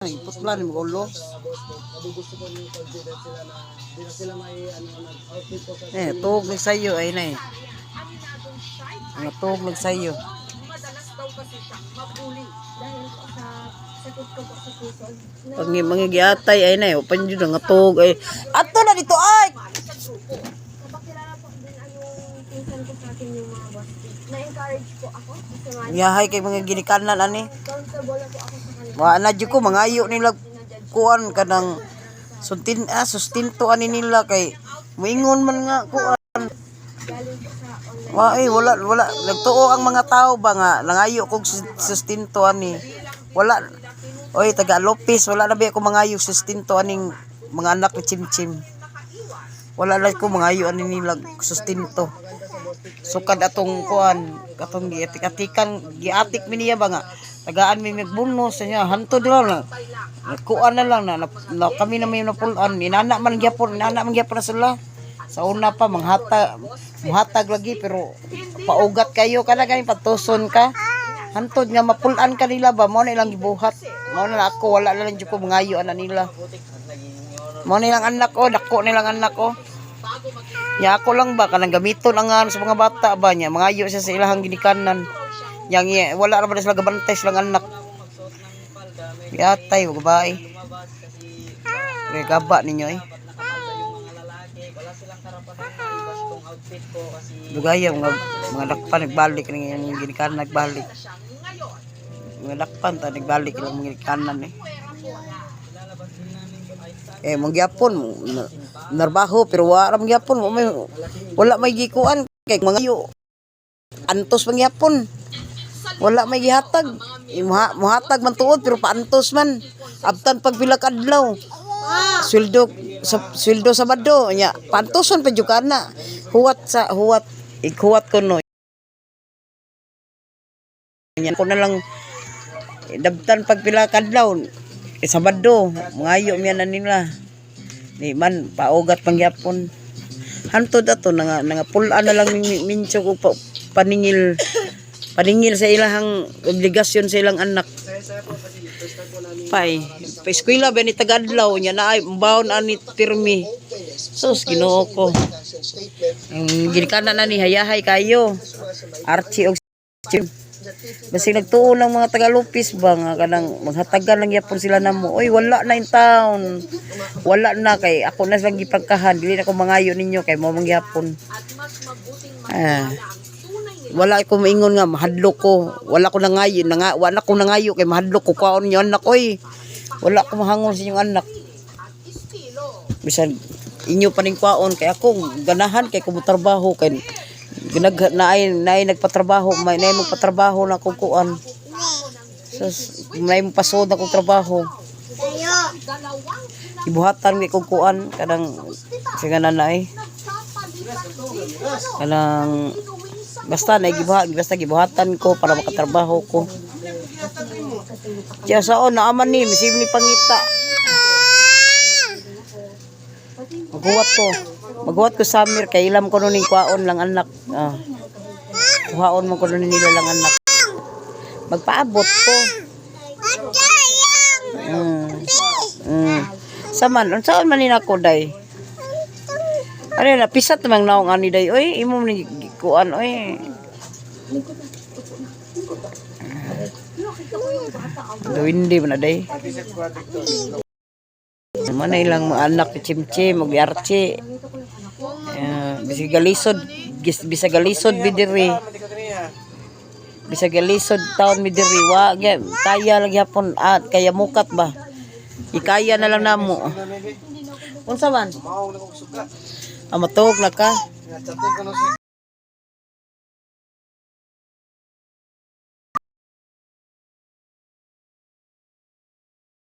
Iputla ni mga ulo. Gusto ko yung confident sila na hindi na sila may ano nag-outfit ko sa Eh, tuog nagsayo ay na eh. Mga tuog nagsayo. Madalas daw kasi siyang mabully. Dahil po sa sakit ko po sa puso. Na Pag mga giatay ay na eh, upan yun nga tuog ay. Ato na dito ay! Sa grupo. Napakilala po din ang yung pinsan ko sa akin yung mga boss. Na-encourage po ako kasi man Yahay kay mga ginikanan ani. comfortable na po ako sa kanila. Wa na jud ko mangayo nila kuan kanang suntin ah sustinto ani nila kay moingon man nga kuan. Galing po sa online. Wa eh, wala wala nagtuo ang mga tao ba nga nangayo kog sustinto ani. Wala. Oy, taga Lopez, wala na ba ako mangayo sustinto aning mga anak ni Chimchim. Wala na ko mangayo ani nila sustinto. Sukad atong kuan, katong giatik-atikan, giatik mi niya ba nga tagaan mi magbonus niya hantod lang na. Kuan na lang na, na, na kami na may napulan inana man gyapon, inana man gyapon na sila. Sa una pa manghata muhatag lagi pero paugat kayo kana gani patuson ka. Hantod nga mapulan ka nila ba mo na ilang gibuhat. Mao na ako wala na lang jud ko mangayo ana nila. Mao na ilang anak ko, dako nilang anak ko. Nya ako lang ba kanang gamiton ang ano sa mga bata ba niya mangayo siya sa ilahang ginikanan. Yang iya, wala ra ba na sila gabantay silang anak. Yatay og babae. Pre gaba ninyo eh. Dugaya mga mga dakpan nagbalik ning yung ginikanan nagbalik. Mga dakpan ta nagbalik ilang mga ginikanan eh. Eh mangyapon narbaho pero wa ra mangyapon wa may wala may gikuan kay mga yo antos mangyapon. Wala may gihatag. Muhatag man tuod pero paantos man. Abtan pag pila ka adlaw. Sweldo sa sweldo sa bado nya paantoson pa jud ka na. Huwat sa huwat ikhuwat ko no. Nya ko na lang dabtan pag pila ka adlaw. Eh, Sabado, mangayo miya na nila. Di man paugat pangyapon. Hantod ato nga nga pulaan na lang mincho ko pa, paningil paningil sa ilahang obligasyon sa ilang anak. Pay, pa eskwela ba ni tagadlaw niya na ay baon ani pirmi. Sus, Ginoo ko. Ang ginikanan na ni hayahay kayo. Archie og Chim. Basig nagtuo ng mga taga-Lupis ba nga kanang maghatagan lang yapon sila namo. Oy, wala na in town. Wala na kay ako na silang gipagkahan. Dili na ko mangayo ninyo kay mo mangyapon. At mas mabuting Ah. makilala ang tunay nila Wala ko maingon nga mahadlok ko. Wala ko nangayo, nanga, wala ko nangayo kay mahadlok ko kwaon niyo anak oy. Wala ko mahangol sa inyong anak. at estilo. Bisan inyo pa ning kwaon kay ako ganahan kay ko motrabaho kay nag naay naay nagpatrabaho may naay magpatrabaho na akong kuan. Sus, may mopasod akong trabaho. Dalawang ina Ibuhatan mi kong kuan kanang sige na naay nagpapalitan din umano. Kanang Inuwi sa basta na gibuhat basta gibuhatan ko para makatrabaho ko. Siya saon naaman ni misib ni pangita. Maghuwat ko. Maghuwat ko Samir kay ilam ko ning kwaon lang anak. Ah. Kuhaon mo ko nun nila lang anak. Magpaabot ko. Mm. Saman, unsaon man ni nako day? Ano na pisat namang naong ani day oy, imo ni kuan oy. Duwindi man na day. Man na ilang mga anak ni Chimchim ug Archie. Bisag galisod, bisag galisod mi diri. Bisag galisod taon mi diri wa gyud kaya lang gyapon at kaya mukat ba. Ikaya na lang namo. Unsa man? Maong na kong suka. Ah, matuog na ka. Nga chatting ko no si